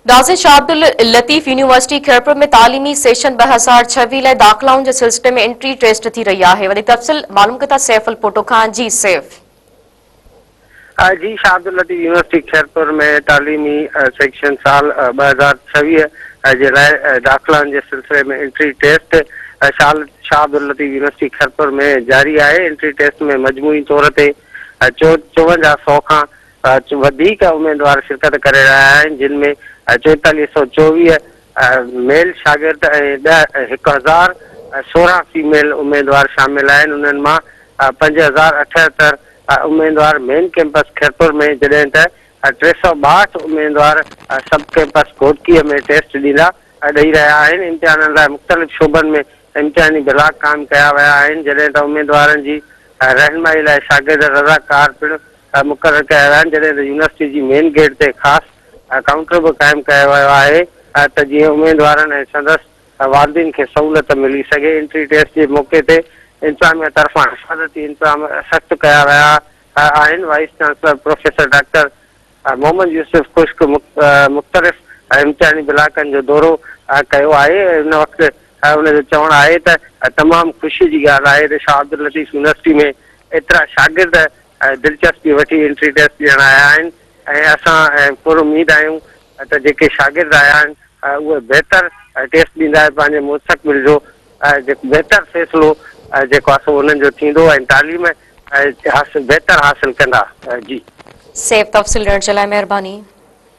ناظر شاهه عبداللطيف يونيورسٽي خيرپور ۾ تعليمي سيشن 2026 لاء داخلائن جي سلسلي ۾ انٽري ٽيسٽ ٿي رهي آهي وڌيڪ تفصيل معلوم ڪندا سيف الپوٽو کان جي سيف. جي شاهه عبداللطيف يونيورسٽي خيرپور ۾ تعليمي سيڪشن سال 2026 جي لاء داخلائن جي سلسلي ۾ entry test Shah Abdul Latif university Khairpur ۾ جاري آهي انٽري ٽيسٽ ۾ مجموعي طور تي 54 سئو کان وڌيڪ اميدوار شرڪت ڪري رهيا آهن جن ۾ چوئيتاليهه سئو 24 ميل شاگرد ۽ ڏهه 1016 فيميل اميدوار شامل آهن انهن مان 5078 اميدوار مين ڪيمپس خيرپور ۾ جڏهن ته 362 اميدوار سب ڪيمپس گهوٽڪي ۾ ٽيسٽ ڏيندا ڏئي رهيا آهن امتحانن لاء مختلف شعبن ۾ امتحاني بلاڪ قائم ڪيا ويا آهن جڏهن ته اميدوارن جي رهنمائي لاء شاگرد رضاڪار پڻ مقرر ڪيا ويا آهن جڏهن ته يونيورسٽي جي مين گيٽ تي خاص ڪائونٽر به قائم ڪيو ويو آهي ته جيئن اميدوارن ۽ سندس والدين کي سهولت ملي سگهي انٽري ٽيسٽ جي موقعي تي انتظاميا طرفان حفاظتي انتظام سخت ڪيا ويا آهن vice chancellor professor doctor Muhammad Yousuf Khushk مختلف امتحاني بلاڪن جو دورو ڪيو آهي ان وقت ان جو چوڻ آهي ته تمام خوشي جي ڳالهه آهي ته شاهه عبداللطيف يونيورسٽي ۾ ايترا شاگرد دلچسپي وٺي انٽري ٽيسٽ ڏيڻ آيا آهن ۽ اسان پر اميد آهيون ته جيڪي شاگرد آيا آهن اهي بهتر ٽيسٽ ڏيندا ۽ پنهنجي مستقبل جو جيڪو بهتر فيصلو جيڪو آهي سو انهن جو ٿيندو ۽ تعليم حاصل بهتر حاصل ڪندا جي. سيف تفصيل ڏيڻ جي لاء مهرباني.